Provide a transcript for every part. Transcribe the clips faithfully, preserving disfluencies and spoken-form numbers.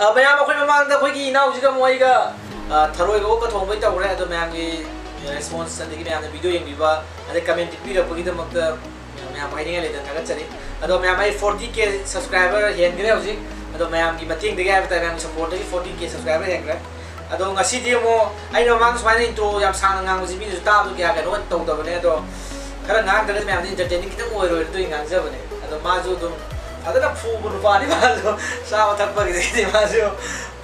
ꯑ, ꯃꯌꯥꯝ, ꯑꯩꯈꯣꯏ ꯃꯃꯥꯡꯗ ꯑꯩꯈꯣꯏꯒꯤ ꯏꯅꯥꯎꯁꯤꯒ ꯑꯃꯨꯛ ꯑꯩꯒ, ꯑ, ꯊꯔꯣꯏꯒ ꯑꯣꯛꯀ ꯊꯣꯡꯕꯩ ꯇꯧꯈ꯭ꯔꯦ꯫ ꯑꯗꯣ ꯃꯌꯥꯝꯒꯤ response ꯑꯗꯒꯤ ꯃꯌꯥꯝꯅ video ꯌꯦꯡꯕꯤꯕ ꯑꯗꯩ comment ꯄꯤꯕꯤꯔꯛꯄꯒꯤꯗꯃꯛꯇ ꯃꯌꯥꯝ ꯍꯥꯏꯅꯤꯡꯉꯥꯏ ꯂꯩꯇꯅ ꯊꯥꯒꯠꯆꯔꯤ꯫ ꯑꯗꯣ ꯃꯌꯥꯝ, ꯑꯩ forty K subscriber ꯍꯦꯟꯈ꯭ꯔꯦ ꯍꯧꯖꯤꯛ꯫ ꯑꯗꯣ ꯃꯌꯥꯝꯒꯤ ꯃꯇꯦꯡꯗꯒꯤ ꯍꯥꯏꯕ ꯇꯥꯔꯦ, ꯃꯌꯥꯝꯒꯤ supportꯗꯒꯤ forty K subscriber ꯍꯦꯟꯈ꯭ꯔꯦ꯫ ꯑꯗꯣ ꯉꯁꯤꯗꯤ ꯑꯃꯨꯛ ꯑꯩꯅ ꯃꯃꯥꯡ ꯁꯨꯃꯥꯏꯅ intro ꯌꯥꯝ ꯁꯥꯡꯅ ꯉꯥꯡꯕꯁꯤ ꯃꯤꯅꯁꯨ ꯇꯥꯕꯗꯣ ꯀꯌꯥ ꯀꯩꯅꯣ ꯇꯧꯗꯕꯅꯦ꯫ ꯑꯗꯣ ꯈꯔ ꯉꯥꯡꯗ꯭ꯔꯒꯗꯤ ꯃꯌꯥꯝꯗꯤ entertaining ꯈꯤꯇꯪ ꯑꯣꯏꯔꯣꯏ ꯑꯗꯨꯒꯤ ꯉꯥꯡꯖꯕꯅꯦ꯫ ꯑꯗꯣ ꯃꯥꯁꯨ ꯑꯗꯨꯝ ꯐꯖꯅ ꯐꯨꯕ ꯅꯨꯄꯥꯅꯤ ꯃꯥꯁꯨ꯫ ꯆꯥꯕ ꯊꯛꯄꯒꯤꯗꯒꯤꯗꯤ ꯃꯥꯁꯨ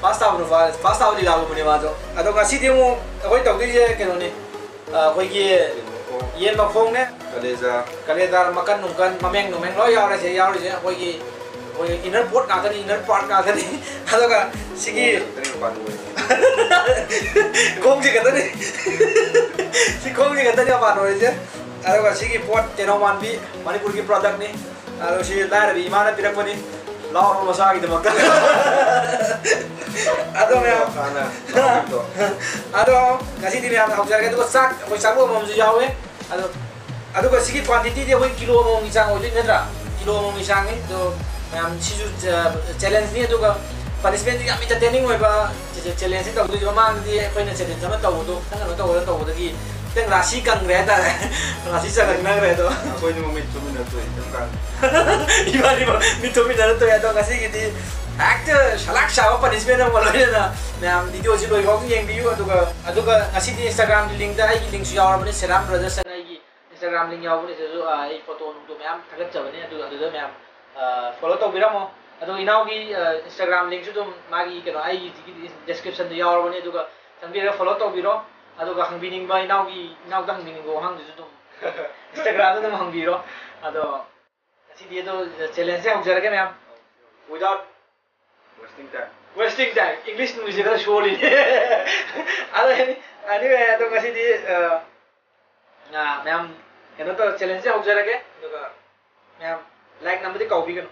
pass ꯇꯥꯕ ꯅꯨꯄꯥ, pass ꯇꯥꯕ ꯂꯤꯂꯥꯒꯨꯝꯕꯅꯤ ꯃꯥꯁꯨ꯫ ꯑꯗꯣ ꯉꯁꯤꯗꯤ ꯑꯃꯨꯛ ꯑꯩꯈꯣꯏ ꯇꯧꯗꯣꯏꯁꯦ ꯀꯩꯅꯣꯅꯤ, ꯑ, ꯑꯩꯈꯣꯏꯒꯤ ꯌꯦꯟ ꯃꯈꯣꯡꯅꯦ, ꯀꯂꯦꯖꯥ꯫ ꯀꯂꯦꯖꯥ, ꯃꯀꯟ ꯅꯨꯡꯀꯟ, ꯃꯃꯦꯡ ꯅꯨꯃꯦꯡ ꯂꯣꯏ ꯌꯥꯎꯔꯦ꯫ ꯁꯤꯗ ꯌꯥꯎꯔꯤꯁꯦ ꯑꯩꯈꯣꯏꯒꯤ, ꯑꯩꯈꯣꯏꯒꯤ inner part ꯉꯥꯛꯇꯅꯤ, inner part ꯉꯥꯛꯇꯅꯤ꯫ ꯑꯗꯨꯒ ꯁꯤꯒꯤ ꯈꯣꯡꯁꯦ ꯈꯛꯇꯅꯤ ꯃꯄꯥꯟ ꯑꯣꯏꯔꯤꯁꯦ꯫ ꯈꯣꯡꯁꯦ ꯈꯛꯇꯅꯤ꯫ ꯁꯤ ꯈꯣꯡꯁꯦ ꯈꯛꯇꯅꯤ ꯃꯄꯥꯟ ꯑꯣꯏꯔꯤꯁꯦ꯫ ꯑꯗꯨꯒ ꯁꯤꯒꯤ ꯄꯣꯠ ꯇꯦꯅꯧ ꯃꯥꯟꯕꯤ ꯃꯅꯤꯄꯨꯔꯒꯤ productꯅꯤ꯫ ꯑꯗꯣ ꯁꯤ ꯂꯥꯏꯔꯕꯤ ꯏꯃꯥꯅ ꯄꯤꯔꯛꯄꯅꯤ꯫ ꯂꯥꯎꯔꯣ ꯃꯆꯥꯒꯤꯗꯃꯛꯇ꯫ ꯑꯗꯣ ꯃꯌꯥꯝ꯫ ꯍꯥꯟꯅ ꯂꯥꯎꯔꯣ꯫ ꯑꯗꯣ ꯉꯁꯤꯗꯤ ꯃꯌꯥꯝꯅ ꯍꯧꯖꯔꯒꯦ꯫ ꯑꯗꯨꯒ ꯆꯥꯛ, ꯑꯩꯈꯣꯏ ꯆꯥꯛꯂꯣꯟ ꯑꯃꯁꯨ ꯌꯥꯎꯋꯦ꯫ ꯑꯗꯣ, ꯑꯗꯨꯒ ꯁꯤꯒꯤ quantityꯗꯤ ꯑꯩꯈꯣꯏ ꯀꯤꯂꯣ ꯑꯃꯃꯝꯒꯤ ꯆꯥꯡ ꯑꯣꯏꯗꯣꯏ ꯅꯠꯇ꯭ꯔꯥ? ꯀꯤꯂꯣ ꯑꯃꯃꯝꯒꯤ ꯆꯥꯡꯅꯤ꯫ ꯑꯗꯣ ꯃꯌꯥꯝ ꯁꯤꯁꯨ, ꯑ, challengeꯅꯤ꯫ ꯑꯗꯨꯒ punishmentꯁꯨ ꯌꯥꯝ entertaining ꯑꯣꯏꯕ challengeꯅꯤ ꯇꯧꯗꯣꯏꯁꯦ꯫ ꯃꯃꯥꯡꯗꯗꯤ ꯑꯩꯈꯣꯏꯅ challenge ꯑꯃ ꯇꯧꯕꯗꯣ ꯈꯤꯇꯪ ꯀꯩꯅꯣ ꯇꯧꯔꯒ ꯇꯧꯕꯗꯒꯤ ꯈꯤꯇꯪ ꯔꯥꯁꯤ ꯀꯪꯈ꯭ꯔꯦ ꯍꯥꯏꯇꯥꯔꯦ꯫ ꯔꯥꯁꯤ ꯆꯪꯍꯟꯅꯈ꯭ꯔꯦ ꯑꯗꯣ꯫ ꯑꯩꯈꯣꯏꯅꯤ ꯃꯃꯤꯠ ꯇꯨꯃꯤꯟꯅ ꯇꯣꯛꯑꯦ ꯑꯗꯨꯝ ꯀꯥꯟꯗ꯫ ꯏꯕꯥꯅꯤꯃꯛ ꯃꯤꯠ ꯇꯨꯃꯤꯟꯅꯅ ꯇꯣꯛꯑꯦ꯫ ꯑꯗꯣ ꯉꯁꯤꯒꯤꯗꯤ ꯍꯦꯛꯇ ꯁꯂꯥꯛ ꯁꯥꯕ punishment ꯑꯃꯒ ꯂꯣꯏꯅꯅ ꯃꯌꯥꯝ videoꯁꯤ ꯂꯣꯏꯐꯥꯎ ꯌꯦꯡꯕꯤꯌꯨ꯫ ꯑꯗꯨꯒ, ꯑꯗꯨꯒ ꯉꯁꯤꯗꯤ Instagramꯒꯤ linkꯇ ꯑꯩꯒꯤ linkꯁꯨ ꯌꯥꯎꯔꯕꯅꯤ, ꯁꯦꯔꯥꯝ Brothersꯅ ꯑꯩꯒꯤ Instagram link ꯌꯥꯎꯕꯅꯤ꯫ ꯁꯤꯗꯁꯨ, ꯑ, ꯑꯩ photo ꯅꯨꯡꯇꯣ ꯃꯌꯥꯝ ꯊꯥꯒꯠꯆꯕꯅꯤ꯫ ꯑꯗꯨ, ꯑꯗꯨꯗ ꯃꯌꯥꯝ, ꯑ, follow ꯇꯧꯕꯤꯔꯝꯃꯣ꯫ ꯑꯗꯨꯒ ꯏꯅꯥꯎꯒꯤ, ꯑ, Instagram linkꯁꯨ ꯑꯗꯨꯝ ꯃꯥꯒꯤ ꯀꯩꯅꯣ, ꯑꯩꯒꯤ ꯍꯧꯖꯤꯛꯀꯤ descriptionꯗ ꯌꯥꯎꯔꯕꯅꯤ꯫ ꯑꯗꯨꯒ ꯆꯪꯕꯤꯔꯒ follow ꯇꯧꯕꯤꯔꯣ꯫ ꯑꯗꯨꯒ ꯍꯪꯕꯤꯅꯤꯡꯕ ꯏꯅꯥꯎꯒꯤ, ꯏꯅꯥꯎꯗ ꯍꯪꯕꯤꯅꯤꯡꯕ ꯋꯥꯍꯪꯗꯨꯁꯨ ꯑꯗꯨꯝ Instagramꯗ ꯑꯗꯨꯝ ꯍꯪꯕꯤꯔꯣ꯫ ꯑꯗꯣ ꯉꯁꯤꯗꯤ ꯑꯗꯣ challengeꯁꯦ ꯍꯧꯖꯔꯒꯦ ꯃꯌꯥꯝ꯫ Without wasting time. Wasting time. English ꯅꯨꯡꯂꯤꯁꯦ ꯈꯔ ꯁꯣꯜꯂꯤꯅꯦ꯫ ꯑꯗꯣ anyway, ꯑꯗꯣ ꯉꯁꯤꯗꯤ, ꯑ, ꯑ, ꯃꯌꯥꯝ ꯀꯩꯅꯣ ꯇꯧꯔ challengeꯁꯦ ꯍꯧꯖꯔꯒꯦ꯫ ꯑꯗꯨꯒ ꯃꯌꯥꯝ like ꯅꯝꯕꯗꯤ ꯀꯥꯎꯕꯤꯒꯅꯨ꯫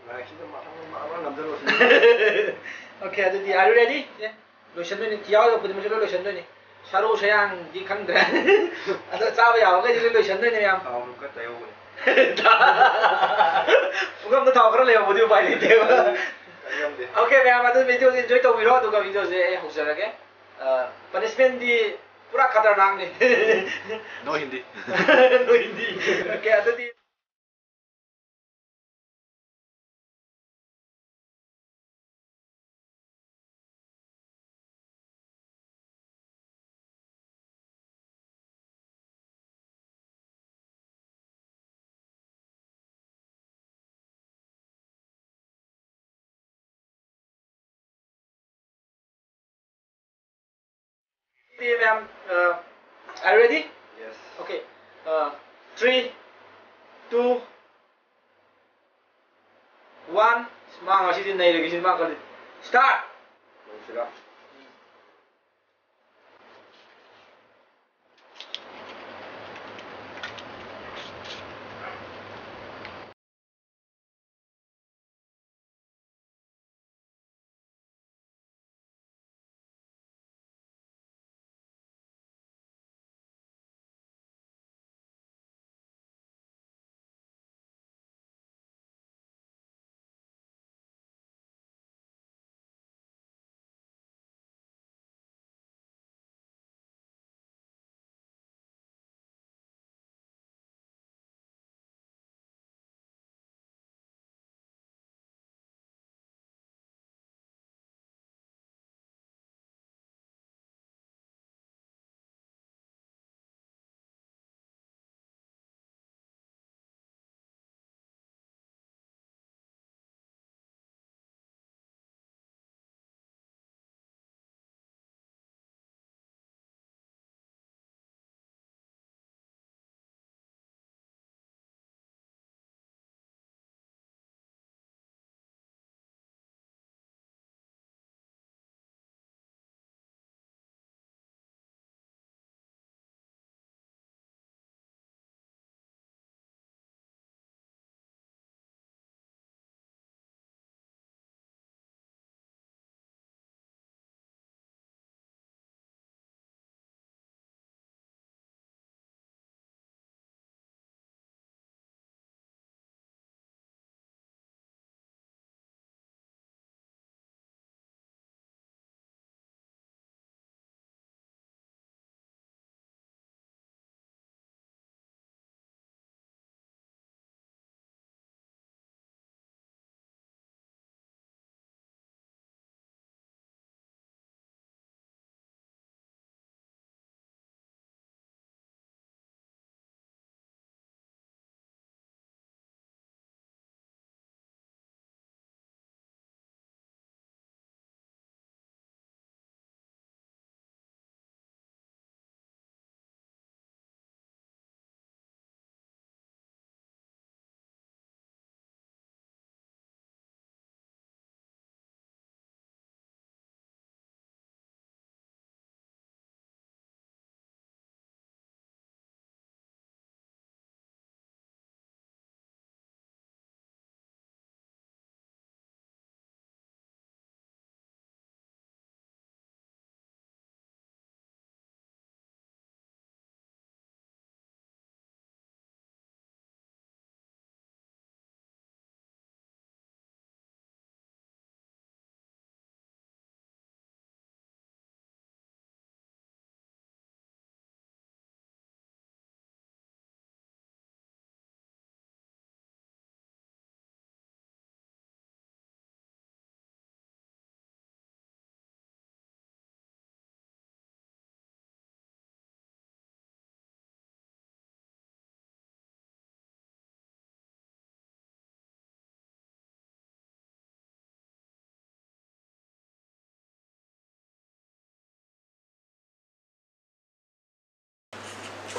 Likeꯁꯤꯗ ꯃꯊꯪ ꯃꯔꯛ ꯃꯔꯛ ꯅꯝꯖꯜꯂꯣ ꯁꯤꯅꯤ꯫ Okay, ꯑꯗꯨꯗꯤ are you ready? ꯁꯦ, ꯂꯣꯏꯁꯟꯗꯣꯏꯅꯤ꯫ ꯊꯤꯌꯥꯎ ꯌꯧ ꯈꯨꯗꯤꯡꯃꯛꯁꯦ ꯂꯣꯏ ꯂꯣꯏꯁꯟꯗꯣꯏꯅꯤ꯫ ꯁꯔꯨ ꯁꯌꯥꯡꯗꯤ ꯈꯪꯗ꯭ꯔꯦ꯫ ꯑꯗꯣ ꯆꯥꯕ ꯌꯥꯕꯈꯩꯗꯤ ꯂꯣꯏ ꯂꯣꯏꯁꯟꯗꯣꯏꯅꯤ ꯃꯌꯥꯝ꯫ ꯊꯥꯎ ꯈꯔ ꯇꯩꯍꯧꯕꯅꯦ꯫ ꯄꯨꯈꯝꯗ ꯊꯥꯎ ꯈꯔ ꯂꯩꯍꯧꯕꯗꯤ ꯎꯄꯥꯏ ꯂꯩꯇꯦꯕ꯫ ꯀꯔꯤ ꯉꯝꯗꯦ꯫ ꯑꯣꯀꯦ ꯃꯌꯥꯝ, ꯑꯗꯨ ꯚꯤꯗꯤꯑꯣꯁꯦ ꯏꯟꯖꯣꯏ ꯇꯧꯕꯤꯔꯣ, ꯑꯗꯨꯒ ꯚꯤꯗꯤꯑꯣꯁꯦ ꯑꯩ ꯍꯧꯖꯔꯒꯦ꯫ ꯄꯅꯤꯁꯃꯦꯟꯗꯤ ꯄꯨꯔꯥ ꯈꯇꯔꯅꯥꯛꯅꯤ꯫ No Hindi. No Hindi. Okay, ꯑꯗꯨꯗꯤ ꯃꯌꯥꯝ, uh, are you ready? Yes. Okay. Uh, three, two, one. ꯃꯥ ꯉꯁꯤꯗꯤ ꯅꯩꯔꯒꯦ ꯁꯤꯅꯤ ꯃꯥ ꯈꯜꯂꯤ꯫ Start! ꯇꯧꯁꯤꯔꯥ?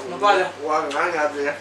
ꯅꯨꯄꯥꯁꯦ꯫ ꯋꯥ ꯉꯥꯡ ꯌꯥꯗ꯭ꯔꯦ꯫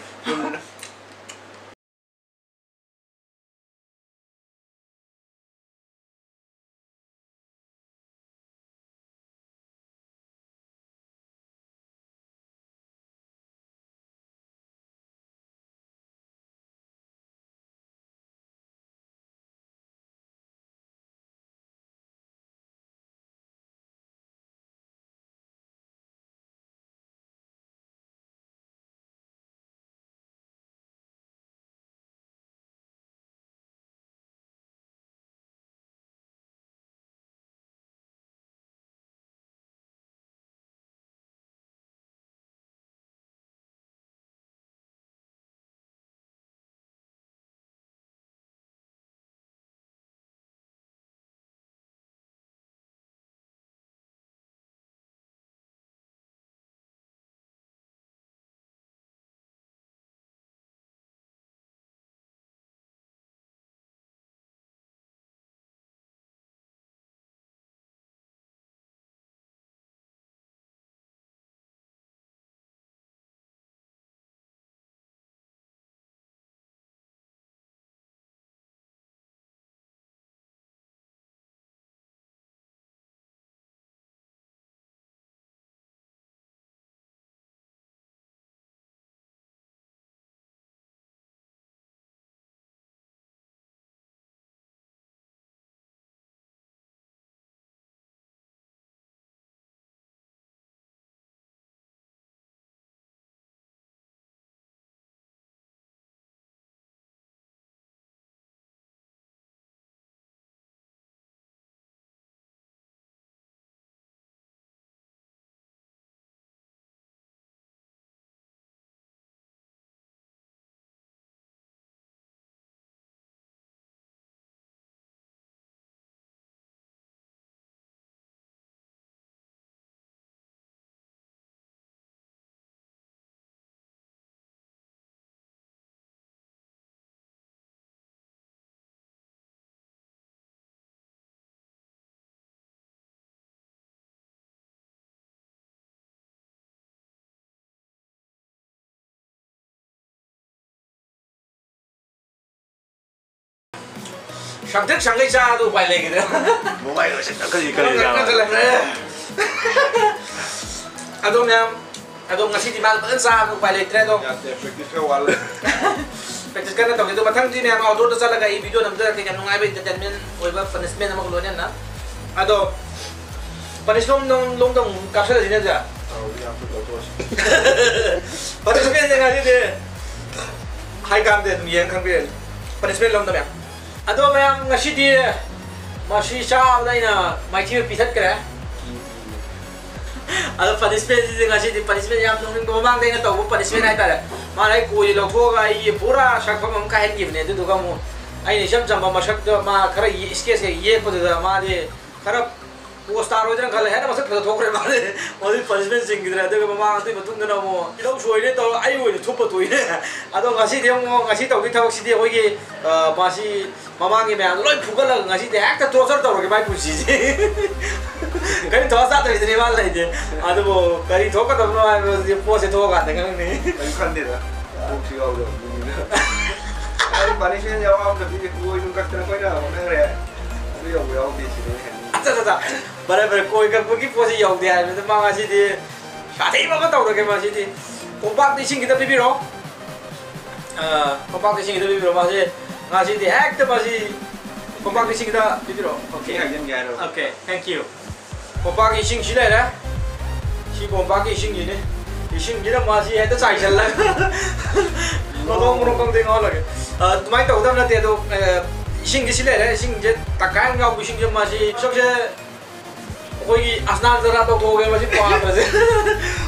ꯁꯪꯇ꯭ꯔꯤꯛ ꯁꯪꯒꯩ ꯆꯥꯕꯗꯣ ꯎꯄꯥꯏ ꯂꯩꯈꯤꯗ꯭ꯔꯦ꯫ ꯃꯃꯥꯏ ꯂꯣꯏꯁꯤꯟꯅ ꯀꯔꯤ ꯀꯔꯤ ꯈꯪꯗ꯭ꯔꯦ꯫ ꯑꯗꯣ ꯃꯌꯥꯝ, ꯑꯗꯣ ꯉꯁꯤꯗꯤ ꯃꯥ ꯐꯖꯅ ꯆꯥꯕꯗꯣ ꯎꯄꯥꯏ ꯂꯩꯇ꯭ꯔꯦ꯫ ꯑꯗꯣ ꯌꯥꯗꯦ, practice ꯈꯔ ꯋꯥꯠꯂꯦ꯫ Practice ꯀꯟꯅ ꯇꯧꯁꯤ꯫ ꯑꯗꯣ ꯃꯊꯪꯗꯤ ꯃꯌꯥꯝ outdoor ꯗ ꯆꯠꯂꯒ ꯑꯩ video ꯅꯝꯖꯔꯛꯀꯦ, ꯌꯥꯝ ꯅꯨꯡꯉꯥꯏꯕ entertainment ꯑꯣꯏꯕ punishment ꯑꯃꯒ ꯂꯣꯏꯅꯅ꯫ ꯑꯗꯣ punishment ꯂꯣꯝ ꯂꯣꯝꯗ ꯑꯃꯨꯛ ꯀꯥꯞꯁꯜꯂꯁꯤꯅꯦ ꯑꯗꯨꯗꯤ꯫ ꯇꯧꯔꯗꯤ ꯌꯥꯝ ꯊꯨꯅ ꯂꯧꯊꯣꯛꯑꯁꯤ꯫ Punishment ꯁꯦ ꯉꯁꯤꯗꯤ ꯍꯥꯏ ꯀꯥꯟꯗꯦ, ꯑꯗꯨꯝ ꯌꯦꯡ ꯈꯪꯕꯤꯔꯅꯤ꯫ Punishment ꯂꯣꯝꯗ ꯃꯌꯥꯝ꯫ ꯑꯗꯣ ꯃꯌꯥꯝ, ꯉꯁꯤꯗꯤ ꯃꯁꯤ ꯆꯥꯕꯗ ꯑꯩꯅ ꯃꯥꯏꯊꯤꯕ ꯄꯤꯊꯠꯈ꯭ꯔꯦ꯫ ꯑꯗꯣ punishment ꯁꯤꯗꯤ ꯉꯁꯤꯗꯤ punishment ꯌꯥꯝ ꯅꯣꯛꯅꯤꯡꯕ, ꯃꯃꯥꯡꯗ ꯑꯩꯅ ꯇꯧꯕ punishment ꯍꯥꯏꯇꯥꯔꯦ꯫ ꯃꯥꯅ ꯑꯩ ꯀꯣꯏꯁꯦ ꯂꯧꯊꯣꯛꯑꯒ ꯑꯩꯒꯤ ꯄꯨꯔꯥ ꯁꯛꯐꯝ ꯑꯃ ꯀꯥꯏꯍꯟꯈꯤꯕꯅꯦ꯫ ꯑꯗꯨꯗꯨꯒ ꯑꯃꯨꯛ ꯑꯩꯅ ꯏꯆꯝ ꯆꯝꯕ ꯃꯁꯛꯇ ꯃꯥ ꯈꯔ ꯌꯦ-, sketch ꯀꯩ ꯌꯦꯛꯄꯗꯨꯗ ꯃꯥꯗꯤ ꯈꯔ pose ꯇꯥꯔꯣꯏꯗ꯭ꯔꯅ ꯈꯜꯂꯦ, ꯍꯦꯟꯅ ꯃꯁꯛ ꯐꯖꯊꯣꯛꯈ꯭ꯔꯦ ꯃꯥꯗꯤ꯫ ꯃꯗꯨꯒꯤ punishment ꯆꯤꯡꯈꯤꯗ꯭ꯔꯦ꯫ ꯑꯗꯨꯒ ꯃꯃꯥꯡ, ꯑꯗꯨꯒꯤ ꯃꯇꯨꯡꯗꯅ ꯑꯃꯨꯛ ꯇꯤꯜꯍꯧ ꯁꯣꯏꯔꯦ ꯇꯧꯔ ꯑꯩ ꯑꯣꯏꯅ ꯊꯨꯞꯄ ꯇꯣꯛꯏꯅꯦ꯫ ꯑꯗꯣ ꯉꯁꯤꯗꯤ ꯑꯃꯨꯛ, ꯉꯁꯤ ꯇꯧꯗꯣꯏ ꯊꯕꯛꯁꯤꯗꯤ ꯑꯩꯈꯣꯏꯒꯤ, ꯑ, ꯃꯥꯁꯤ ꯃꯃꯥꯡꯒꯤ ꯃꯌꯥꯝꯗꯣ ꯂꯣꯏ ꯐꯨꯒꯠꯂꯒ ꯉꯁꯤꯗꯤ ꯍꯦꯛꯇ torture ꯇꯧꯔꯒꯦ ꯃꯥꯏ ꯄꯨꯟꯁꯤꯁꯦ꯫ ꯀꯔꯤꯝ ꯊꯋꯥ ꯆꯥꯗꯕꯤꯗꯅꯦ ꯃꯥ ꯂꯩꯁꯦ꯫ ꯑꯗꯨꯕꯨ ꯀꯔꯤ ꯊꯣꯛꯀꯗꯕꯅꯣ ꯍꯥꯏꯕꯁꯤ ꯄꯣꯠꯁꯦ ꯊꯣꯛꯑꯀꯥꯟꯗ ꯈꯪꯅꯤ꯫ ꯀꯔꯤꯝ ꯈꯟꯗꯦꯗ꯫ ꯀꯣꯛꯁꯨ ꯌꯥꯎꯗꯕ ꯃꯤꯅꯤꯅ꯫ ꯑꯩ punishment ꯌꯥꯎꯔꯝꯗꯕꯤ ꯀꯣꯏ ꯑꯗꯨꯝ ꯀꯛꯇꯅ ꯑꯩꯈꯣꯏꯅ ꯍꯣꯠꯅꯈ꯭ꯔꯦ꯫ ꯑꯗꯨ ꯌꯧꯕ ꯌꯥꯎꯗꯦ ꯁꯤꯅꯦ ꯑꯩꯅ ꯍꯥꯏꯅꯤꯡꯉꯤꯁꯦ꯫ ꯑꯠꯆꯥ, ꯑꯠꯆꯥ, ꯑꯠꯆꯥ꯫ ꯐꯔꯦ, ꯐꯔꯦ, ꯀꯣꯏ ꯀꯛꯄꯒꯤ ꯄꯣꯠꯁꯤ ꯌꯧꯗꯦ ꯍꯥꯏꯕꯗ ꯃꯥ ꯉꯁꯤꯗꯤ ꯁꯥꯊꯤꯕ ꯑꯃ ꯇꯧꯔꯒꯦ ꯃꯁꯤꯗꯤ꯫ ꯀꯣꯝꯄꯥꯛꯇ ꯏꯁꯤꯡ ꯈꯤꯇ ꯄꯤꯕꯤꯔꯣ꯫ ꯑ, ꯀꯣꯝꯄꯥꯛꯇ ꯏꯁꯤꯡ ꯈꯤꯇ ꯄꯤꯕꯤꯔꯣ꯫ ꯃꯥꯁꯦ ꯉꯁꯤꯗꯤ ꯍꯦꯛꯇ ꯃꯁꯤ ꯀꯣꯝꯄꯥꯛꯇ ꯏꯁꯤꯡ ꯈꯤꯇ ꯄꯤꯕꯤꯔꯣ꯫ ꯁꯤ ꯍꯥꯏꯖꯟꯒꯦ ꯍꯥꯏꯔꯣ? Okay, thank you꯫ ꯀꯣꯝꯄꯥꯛꯀꯤ ꯏꯁꯤꯡꯁꯤ ꯂꯩꯔꯦ꯫ ꯁꯤ ꯀꯣꯝꯄꯥꯛꯀꯤ ꯏꯁꯤꯡꯁꯤꯅꯦ꯫ ꯏꯁꯤꯡꯁꯤꯅ ꯃꯥꯁꯤ ꯍꯦꯛꯇ ꯆꯥꯏꯁꯜꯂꯒ ꯃꯊꯣꯡ ꯃꯔꯣꯡ ꯈꯪꯗꯦ ꯉꯥꯎꯍꯜꯂꯒꯦ꯫ ꯑ, ꯑꯗꯨꯃꯥꯏꯅ ꯇꯧꯒꯗꯕ ꯅꯠꯇꯦ꯫ ꯑꯗꯣ, ꯑ, ꯏꯁꯤꯡꯁꯤ ꯁꯤ ꯂꯩꯔꯦ꯫ ꯏꯁꯤꯡꯁꯦ ꯇꯪꯈꯥꯏ ꯑꯃ ꯌꯥꯎꯕ ꯏꯁꯤꯡꯁꯦ ꯃꯥꯁꯤ ꯁꯝꯁꯦ ꯑꯩꯈꯣꯏꯒꯤ ꯑꯁꯅꯥꯟ ꯖꯔꯥ ꯇꯧꯊꯣꯛꯑꯒꯦ ꯃꯁꯤ ꯄꯥꯇ꯭ꯔꯁꯦ꯫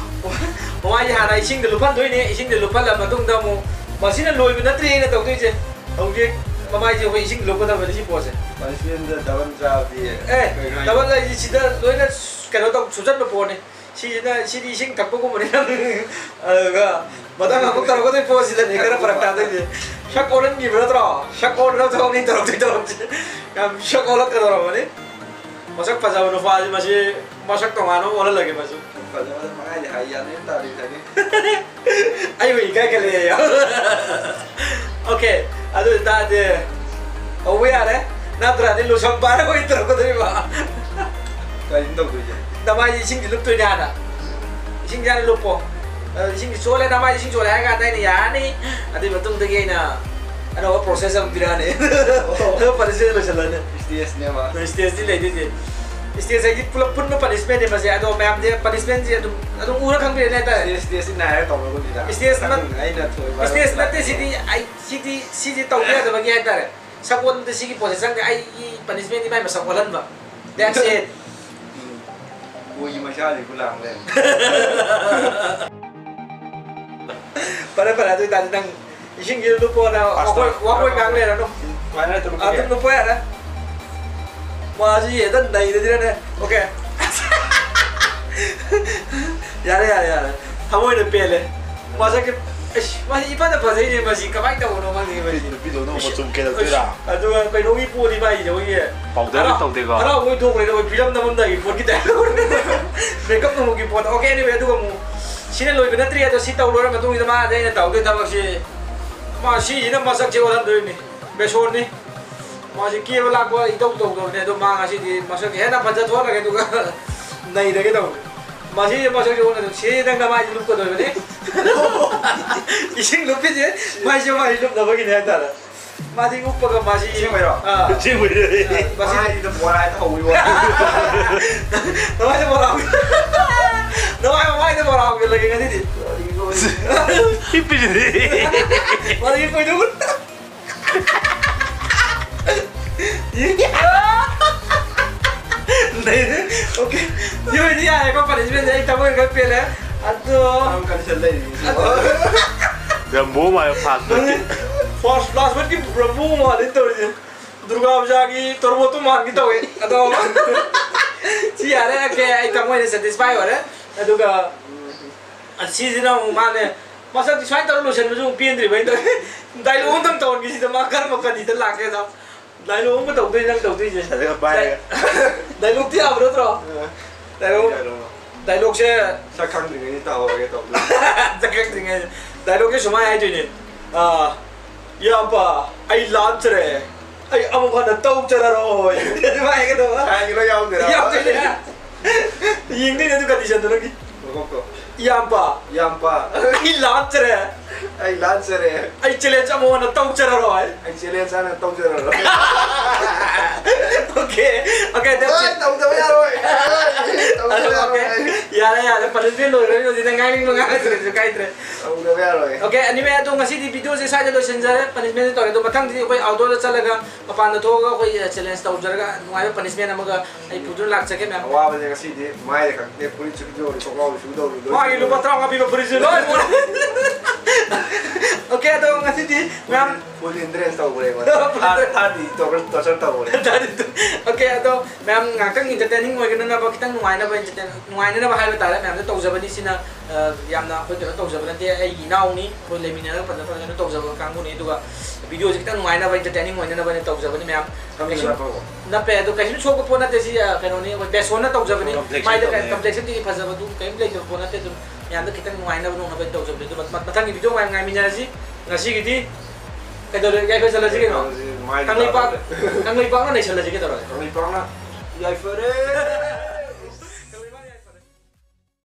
ꯃꯃꯥꯏꯁꯦ ꯍꯥꯟꯅ ꯏꯁꯤꯡꯗ ꯂꯨꯞꯍꯟꯗꯣꯏꯅꯦ꯫ ꯏꯁꯤꯡꯗ ꯂꯨꯞꯍꯜꯂ ꯃꯇꯨꯡꯗ ꯑꯃꯨꯛ, ꯃꯁꯤꯅ ꯂꯣꯏꯕ ꯅꯠꯇ꯭ꯔꯦ ꯑꯩꯅ ꯇꯧꯗꯣꯏꯁꯦ꯫ ꯍꯧꯖꯤꯛ ꯃꯃꯥꯏꯁꯦ ꯑꯩꯈꯣꯏ ꯏꯁꯤꯡ ꯂꯨꯞꯀꯗꯕꯅꯤ ꯁꯤ ꯄꯣꯠꯁꯦ꯫ Punishment ꯗ double ꯆꯥꯕꯗꯤ ꯑꯦ, ꯀꯩꯅꯣ ꯍꯥꯏꯁꯦ? Double ꯍꯥꯏꯁꯤ ꯁꯤꯗ ꯂꯣꯏꯅ ꯀꯩꯅꯣ ꯇꯧ, ꯁꯨꯞꯆꯟꯕ ꯄꯣꯠꯅꯤ꯫ ꯁꯤꯁꯤꯅ, ꯁꯤꯗꯤ ꯏꯁꯤꯡ ꯊꯛꯄꯒꯨꯝꯕꯅꯤ꯫ ꯑꯗꯨꯒ ꯃꯊꯪ ꯑꯃꯨꯛ ꯇꯧꯔꯛꯀꯗꯣꯏ ꯄꯣꯠꯁꯤꯗꯅꯤ ꯈꯔ ꯐꯔꯛ ꯇꯥꯗꯣꯏꯁꯦ꯫ ꯁꯛ ꯑꯣꯜꯍꯟꯈꯤꯕ ꯅꯠꯇ꯭ꯔꯣ? ꯁꯛ ꯑꯣꯜꯂꯒ ꯊꯕꯛꯅꯤ ꯇꯧꯔꯛꯇꯣꯏ ꯇꯧꯔꯛꯁꯦ꯫ ꯌꯥꯝ ꯁꯛ ꯑꯣꯜꯂꯛꯀꯗꯧꯔꯕꯅꯤ꯫ ꯃꯁꯛ ꯐꯖꯕ ꯅꯨꯄꯥꯁꯤ ꯃꯁꯤ ꯃꯁꯛ ꯇꯣꯉꯥꯟꯕ ꯑꯃ ꯑꯣꯜꯍꯜꯂꯒꯦ ꯃꯁꯤ꯫ ꯐꯖꯕꯗ ꯄꯪꯍꯥꯏꯗꯤ ꯍꯥꯏ ꯌꯥꯅꯤ ꯇꯥꯔꯤ ꯈꯪꯉꯤ꯫ ꯑꯩꯕꯨ ꯏꯀꯥꯏ ꯈꯜꯂꯦ꯫ Okay, ꯑꯗꯨ ꯑꯣꯏꯇꯥꯔꯗꯤ ꯍꯧꯕ ꯌꯥꯔꯦ꯫ ꯅꯠꯇ꯭ꯔꯗꯤ ꯂꯨꯁꯝ ꯄꯥꯏꯔꯒ ꯑꯣꯏꯅ ꯇꯧꯔꯛꯀꯗꯣꯔꯤꯕ꯫ ꯀꯔꯤꯅꯣ ꯇꯧꯗꯣꯏꯁꯦ? ꯅꯃꯥꯏꯁꯦ ꯏꯁꯤꯡꯁꯤ ꯂꯨꯞꯇꯣꯏꯅꯦ ꯍꯥꯟꯅ꯫ ꯏꯁꯤꯡꯁꯦ ꯍꯥꯟꯅ ꯂꯨꯞꯄꯣ꯫ ꯑꯗꯣ ꯏꯁꯤꯡꯁꯤ ꯆꯣꯠꯂꯦ, ꯅꯃꯥꯏꯁꯦ ꯏꯁꯤꯡ ꯆꯣꯠꯂꯦ ꯍꯥꯏꯔ ꯀꯥꯟꯗ ꯑꯩꯅ ꯌꯥꯔꯅꯤ꯫ ꯑꯗꯨꯒꯤ ꯃꯇꯨꯡꯗꯒꯤ ꯑꯩꯅ ꯑꯅꯧꯕ ꯄ꯭ꯔꯣꯁꯦꯁ ꯑꯃ ꯄꯤꯔꯛꯑꯅꯤ꯫ ꯑꯗꯨꯒ ꯄꯅꯤꯁꯃꯦꯟ ꯂꯣꯏꯁꯤꯜꯂꯅꯤ꯫ ꯁ꯭ꯇꯦꯖꯅꯦꯕ꯫ ꯁ꯭ꯇꯦꯖꯇꯤ ꯂꯩꯗꯣꯏꯁꯦ꯫ ꯁ꯭ꯇꯦꯖ ꯍꯥꯏꯗꯤ ꯄꯨꯂꯞ ꯄꯨꯟꯕ ꯄꯅꯤꯁꯃꯦꯟꯅꯦ ꯃꯁꯦ꯫ ꯑꯗꯣ ꯃꯌꯥꯝꯁꯦ ꯄꯅꯤꯁꯃꯦꯟꯁꯦ ꯑꯗꯨꯝ ꯑꯗꯨꯝ ꯎꯔ ꯈꯪꯕꯤꯔꯅꯤ ꯍꯥꯏꯇꯥꯔꯦ꯫ ꯁ꯭ꯇꯦꯖ ꯁ꯭ꯇꯦꯖꯇꯤ ꯅꯥꯏꯔꯒ ꯇꯧꯔꯒꯨꯝꯁꯤꯗ꯫ ꯁ꯭ꯇꯦꯖ ꯅꯠ- ꯑꯩꯅ ꯊꯣꯏꯕ ꯁ꯭ꯇꯦꯖ ꯅꯠꯇꯦ ꯁꯤꯗꯤ꯫ ꯑꯩ ꯁꯤꯗꯤ ꯁꯤꯗꯤ ꯇꯧꯕ ꯌꯥꯗꯕꯒꯤ ꯍꯥꯏꯇꯥꯔꯦ꯫ ꯁꯒꯣꯜꯗ ꯁꯤꯒꯤ ꯄꯣꯠꯁꯦ ꯆꯪꯗꯦ꯫ ꯑꯩꯒꯤ ꯄꯅꯤꯁꯃꯦꯟꯗꯤ ꯃꯥꯏ ꯃꯁꯛ ꯑꯣꯜꯍꯟꯕ꯫ That's it꯫ ꯎꯝ꯫ ꯀꯣꯏꯒꯤ ꯃꯩꯁꯥꯁꯤ ꯈꯨꯂꯥꯡ ꯂꯩ꯫ ꯐꯔꯦ ꯐꯔꯦ, ꯑꯗꯨ ꯑꯣꯏꯇꯥꯔꯗꯤ ꯅꯪ ꯏꯁꯤꯡꯒꯤ ꯂꯨꯞꯄꯣꯅ ꯋꯥꯈꯣꯏ ꯋꯥꯈꯣꯏ ꯉꯥꯡ ꯂꯩꯔꯅꯨ꯫ ꯁꯨꯃꯥꯏꯅ ꯑꯗꯨꯝ ꯑꯗꯨꯝ ꯂꯨꯞꯄꯣ ꯌꯥꯔꯦ꯫ ꯃꯥꯁꯤ ꯍꯦꯛꯇ ꯅꯩꯔꯗꯤꯅꯅꯦ꯫ ꯑꯣꯀꯦ꯫ ꯌꯥꯔꯦ ꯌꯥꯔꯦ ꯌꯥꯔꯦ꯫ ꯊꯃꯣꯏꯅ ꯄꯦꯜꯂꯦ꯫ ꯃꯁꯛꯁꯦ ꯑꯩꯁ ꯃꯁꯤ ꯏꯐꯗ ꯐꯖꯩꯅꯦ꯫ ꯃꯁꯤ ꯀꯃꯥꯏꯅ ꯇꯧꯕꯅꯣ ꯈꯪꯗꯦ ꯃꯁꯤ꯫ ꯅꯨꯄꯤꯗꯧꯅ ꯃꯆꯨꯝ ꯀꯦꯜꯂꯛꯇꯣꯏꯔꯥ? ꯑꯗꯨꯒ ꯀꯩꯅꯣꯒꯤ ꯄꯣꯠꯅꯤ ꯃꯥꯒꯤꯁꯦ ꯑꯩꯈꯣꯏꯒꯤ ꯄꯥꯎꯗꯔꯗꯤ ꯇꯧꯗꯦꯀꯣ꯫ ꯍꯔꯥꯎꯕꯒꯤ ꯊꯣꯛꯈ꯭ꯔꯦꯗ ꯑꯩꯈꯣꯏ ꯐꯤꯂꯝ ꯅꯝꯃꯝꯗꯥꯏꯒꯤ ꯄꯣꯠꯀꯤ ꯇꯥꯏꯞꯇ꯫ ꯃꯦꯀꯞ ꯅꯨꯡꯒꯤ ꯄꯣꯠ꯫ ꯑꯣꯀꯦ, anyway, ꯑꯗꯨꯒ ꯑꯃꯨꯛ ꯁꯤꯅ ꯂꯣꯏꯕ ꯅꯠꯇ꯭ꯔꯤ꯫ ꯑꯗꯣ ꯁꯤ ꯇꯧ ꯂꯣꯏꯔ ꯃꯇꯨꯡꯁꯤꯗ ꯃꯥꯁꯦ ꯑꯩꯅ ꯇꯧꯗꯣꯏ ꯊꯕꯛꯁꯤ ꯃꯥ ꯁꯤꯁꯤꯅ ꯃꯁꯛꯁꯦ ꯑꯣꯜꯍꯟꯗꯣꯏꯅꯤ꯫ ꯕꯦꯁꯣꯟꯅꯤ꯫ ꯃꯥꯁꯤ ꯀꯦꯕ ꯂꯥꯛꯄ ꯏꯇꯧ ꯇꯧꯗꯕꯅꯦ꯫ ꯑꯗꯣ ꯃꯥ ꯉꯁꯤꯗꯤ ꯃꯁꯛꯁꯦ ꯍꯦꯟꯅ ꯐꯖꯊꯣꯛꯍꯜꯂꯒꯦ ꯑꯗꯨꯒ ꯅꯩꯔꯒꯦ ꯇꯧꯕꯅꯦ꯫ ꯃꯁꯤ ꯃꯁꯛꯁꯦ ꯑꯣꯜꯍꯟꯗꯣꯏꯅꯤ꯫ ꯁꯤ ꯅꯪ ꯅꯃꯥꯏꯁꯦ ꯂꯨꯞꯀꯗꯣꯏꯕꯅꯦ꯫ ꯏꯁꯤꯡ ꯂꯨꯞꯄꯤꯁꯦ ꯃꯥꯏꯁꯦ ꯃꯥꯏ ꯂꯨꯞꯅꯕꯒꯤꯅꯦ ꯍꯥꯏꯇꯥꯔꯦ꯫ ꯃꯥꯗꯤ ꯎꯞꯄꯒ ꯃꯥꯁꯤ ꯑꯁꯦꯡꯕꯩꯔꯣ? ꯑꯥ, ꯃꯁꯤ ꯃꯥꯏꯁꯤꯗ ꯕꯣꯔꯥ ꯍꯦꯛꯇ ꯍꯧꯕꯤꯕ꯫ ꯅꯃꯥꯏꯗ ꯕꯣꯔꯥ ꯍꯧꯒꯦ꯫ ꯅꯃꯥꯏ ꯃꯃꯥꯏꯗ ꯕꯣꯔꯥ ꯍꯧꯒꯦ ꯂꯩꯒꯦ ꯉꯁꯤꯗꯤ꯫ ꯍꯤꯞꯄꯤꯁꯤꯗꯤ꯫ ꯃꯥꯗꯤ ꯍꯤꯞꯄꯣꯏꯗꯧꯕ꯫ ꯂꯩꯔꯦ꯫ ꯑꯣꯀꯦ꯫ ꯁꯤ ꯑꯣꯏꯗꯤ ꯌꯥꯔꯦꯀꯣ, ꯄꯅꯤꯁꯃꯦꯟꯁꯦ ꯑꯩ ꯊꯃꯣꯏ ꯈꯔ ꯄꯦꯜꯂꯦ꯫ ꯑꯗꯣ ꯀꯟꯗꯤꯁꯟ ꯂꯩꯔꯤꯁꯤ꯫ ꯔꯝꯕꯣ ꯃꯥꯜꯂꯦ ꯐꯥꯁ ꯐꯨꯗꯀꯤ꯫ ꯐꯥꯁ ꯐꯥꯁ ꯐꯨꯗꯀꯤ ꯔꯝꯕꯣ ꯃꯥꯜꯂꯦ ꯇꯧꯔꯤꯁꯦ꯫ ꯗꯨꯔꯒꯥ ꯄꯨꯖꯥꯒꯤ ꯇꯣꯔꯕꯣꯠꯇꯣ ꯃꯥꯟꯒꯦ ꯇꯧꯋꯦ꯫ ꯑꯗꯣ ꯁꯤ ꯌꯥꯔꯦ꯫ ꯑꯣꯀꯦ, ꯑꯩ ꯊꯃꯣꯏꯗ ꯁꯦꯇꯤꯁꯐꯥꯏ ꯑꯣꯏꯔꯦ꯫ ꯑꯗꯨꯒ ꯁꯤꯁꯤꯅ ꯑꯃꯨꯛ ꯃꯥꯅꯦ ꯃꯁꯛꯇꯤ ꯁꯨꯃꯥꯏꯅ ꯇꯧꯔ ꯂꯣꯏꯁꯤꯟꯕꯁꯨ ꯑꯃꯨꯛ ꯄꯦꯟꯗ꯭ꯔꯤꯕ ꯑꯩꯅ ꯇꯧꯔꯤ꯫ ꯗꯥꯏꯂꯣꯛ ꯑꯝꯇꯪ ꯇꯧꯍꯟꯒꯦ ꯁꯤꯗ꯫ ꯃꯥ ꯀꯔꯝꯕ ꯀꯔꯤꯗ ꯂꯥꯛꯀꯦꯗꯣ꯫ ꯗꯥꯏꯂꯣꯛ ꯑꯃꯒ ꯇꯧꯗꯣꯏꯁꯦ ꯅꯪ ꯇꯧꯗꯣꯏꯁꯦ꯫ ꯑꯗꯨꯒ ꯄꯥꯏꯔꯒ꯫ ꯗꯥꯏꯂꯣꯛꯇꯤ ꯌꯥꯕ ꯅꯠꯇ꯭ꯔꯣ? ꯗꯥꯏꯂꯣꯛ ꯗꯥꯏꯂꯣꯛꯁꯦ ꯁꯛ ꯈꯪꯗ꯭ꯔꯤꯉꯩꯗꯤ ꯇꯧꯍꯧꯔꯒꯦ ꯇꯧꯗꯣꯏꯅꯦ꯫ ꯁꯛ ꯈꯪꯗ꯭ꯔꯤꯉꯩꯗ ꯗꯥꯏꯂꯣꯛꯁꯦ ꯁꯨꯃꯥꯏꯅ ꯍꯥꯏꯗꯣꯏꯅꯦ꯫ ꯑꯥ, ꯏꯌꯥꯝꯕ, ꯑꯩ ꯂꯥꯟꯖꯔꯦ꯫ ꯑꯩ ꯑꯃꯨꯛ ꯍꯟꯅ ꯇꯧꯖꯔꯔꯣꯏ꯫ ꯑꯗꯨꯃꯥꯏꯅ ꯍꯥꯏꯒꯗꯕ꯫ ꯍꯥꯏꯒꯤ ꯂꯣꯏ ꯌꯥꯎꯗꯣꯏꯔꯥ? ꯌꯥꯎꯗꯣꯏꯅꯦ꯫ ꯌꯦꯡꯗꯣꯏꯅꯦ ꯑꯗꯨ conditionꯗꯨ ꯅꯪꯒꯤ꯫ ꯃꯀꯣꯛꯇꯣ꯫ ꯏꯌꯥꯝꯕ, ꯏꯌꯥꯝꯕ꯫ ꯑꯩ ꯂꯥꯟꯖꯔꯦ꯫ ꯑꯩ ꯂꯥꯟꯖꯔꯦ꯫ ꯑꯩ challenge ꯑꯃꯨꯛ ꯍꯟꯅ ꯇꯧꯖꯔꯔꯣꯏ꯫ ꯑꯩ challenge ꯍꯥꯟꯅ ꯇꯧꯖꯔꯔꯣꯏ꯫ Okay, okay, that's ꯑꯩ it. ꯇꯧꯗꯕ ꯌꯥꯔꯣꯏ꯫ ꯇꯧꯗꯕ ꯑꯗꯨ, ꯌꯥꯔꯣꯏ꯫ okay. ꯌꯥꯔꯦ, ꯌꯥꯔꯦ, punishment ꯂꯣꯏꯈ꯭ꯔꯦ ꯍꯧꯖꯤꯛ ꯅꯪ ꯉꯥꯡꯅꯤꯡꯕ ꯉꯥꯡꯉꯁꯨ ꯀꯩꯁꯨ ꯀꯥꯏꯗ꯭ꯔꯦ꯫ ꯇꯧꯗꯕ ꯌꯥꯔꯣꯏ꯫ Okay, anyway, ꯑꯗꯣ ꯉꯁꯤꯗꯤ videoꯁꯦ ꯁ꯭ꯋꯥꯏꯗ ꯂꯣꯏꯁꯤꯟꯖꯔꯦ, punishment ꯇꯧꯔꯦ꯫ ꯑꯗꯣ ꯃꯊꯪꯗꯤ ꯑꯩꯈꯣꯏ outdoorꯗ ꯆꯠꯂꯒ, ꯃꯄꯥꯟꯗ ꯊꯣꯛꯑꯒ ꯑꯩꯈꯣꯏ challenge ꯇꯧꯖꯔꯒ ꯅꯨꯡꯉꯥꯏꯕ punishment ꯑꯃꯒ ꯑꯩ ꯄꯨꯗꯨꯅ ꯂꯥꯛꯆꯒꯦ ꯃꯌꯥꯝ꯫ ꯑꯋꯥꯕꯁꯦ ꯉꯁꯤꯗꯤ ꯃꯥꯏꯗ ꯈꯛꯇꯦ, ꯐꯨꯔꯤꯠꯁꯨ ꯄꯤꯖꯧꯔꯤ, ꯈꯣꯡꯒ꯭ꯔꯥꯎꯁꯨ ꯁꯨꯗꯧꯔꯤ, ꯂꯣꯏ ꯃꯥꯒꯤ ꯂꯨꯄꯥ ꯇꯔꯥꯃꯉꯥ ꯄꯤꯕ ꯐꯨꯔꯤꯠꯁꯨ ꯂꯣꯏ ꯄꯨꯔꯦ꯫ Okay, ꯑꯗꯣ ꯉꯁꯤꯗꯤ ꯃꯌꯥꯝ full hindrance ꯇꯧꯈ꯭ꯔꯦ ꯑꯩꯉꯣꯟꯗ꯫ Third, thirdꯗꯤ torture, torture ꯇꯧꯈ꯭ꯔꯦ꯫ Okay, ꯑꯗꯣ ꯃꯌꯥꯝ ꯉꯥꯏꯍꯥꯛꯇꯪ entertaining ꯑꯣꯏꯒꯅꯅꯕ, ꯈꯤꯇꯪ ꯅꯨꯡꯉꯥꯏꯅꯕ, entertain, ꯅꯨꯡꯉꯥꯏꯅꯅꯕ ꯍꯥꯏꯕ ꯇꯥꯔꯦ, ꯃꯌꯥꯝꯗ ꯇꯧꯖꯕꯅꯤ꯫ ꯁꯤꯅ, ꯑ, ꯌꯥꯝꯅ ꯑꯩꯈꯣꯏ ꯀꯩꯅꯣ ꯇꯧꯖꯕ ꯅꯠꯇꯦ, ꯑꯩꯒꯤ ꯏꯅꯥꯎꯅꯤ, ꯑꯩꯈꯣꯏ ꯂꯩꯃꯤꯟꯅꯔꯒ ꯐꯖ ꯐꯖꯅ ꯇꯧꯖꯕ ꯀꯥꯡꯕꯨꯅꯤ꯫ ꯑꯗꯨꯒ videoꯁꯦ ꯈꯤꯇꯪ ꯅꯨꯡꯉꯥꯏꯅꯕ, entertaining ꯑꯣꯏꯅꯅꯕ ꯑꯩꯅ ꯇꯧꯖꯕꯅꯤ ꯃꯌꯥꯝ꯫ ꯁꯝꯁꯨ ꯀꯩꯁꯨ ꯅꯞꯄꯕꯣ? ꯅꯞꯄꯦ, ꯑꯗꯣ ꯀꯩꯁꯨ ꯁꯣꯛꯄ ꯄꯣꯠ ꯅꯠꯇꯦ꯫ ꯁꯤ, ꯑ, ꯀꯩꯅꯣꯅꯤ, ꯑꯩꯈꯣꯏ ꯕꯦꯁꯣꯟꯅ ꯇꯧꯖꯕꯅꯤ꯫ Complexion ꯃꯥꯏꯗ ꯇꯧꯅꯦ꯫ Complexionꯗꯤ ꯐꯖꯕ ꯑꯗꯨ ꯀꯔꯤꯝ ꯂꯩꯇꯕ ꯄꯣꯠ ꯅꯠꯇꯦ꯫ ꯑꯗꯨꯝ ꯃꯌꯥꯝꯗ ꯈꯤꯇꯪ ꯅꯨꯡꯉꯥꯏꯅꯕ ꯅꯣꯡꯅꯕ ꯑꯩꯅ ꯇꯧꯖꯕꯅꯤ꯫ ꯑꯗꯨ ꯃ-, ꯃꯊꯪꯒꯤ video ꯃꯌꯥꯝ ꯉꯥꯏꯃꯤꯟꯅꯔꯁꯤ꯫ ꯉꯁꯤꯒꯤꯗꯤ ꯀꯩꯗꯧꯔꯦ? ꯌꯥꯏꯐ ꯆꯠꯂꯁꯤ ꯀꯩꯅꯣ? ꯃꯥꯏꯗꯤ ꯀꯪꯂꯩꯄꯥꯛ, ꯇꯥꯗꯧꯔꯦ꯫ ꯀꯪꯂꯩꯄꯥꯛꯅ ꯅꯩꯁꯜꯂꯁꯤ ꯀꯩꯗꯧꯔꯒꯦ? ꯀꯪꯂꯩꯄꯥꯛꯅ ꯌꯥꯏꯐꯔꯦ꯫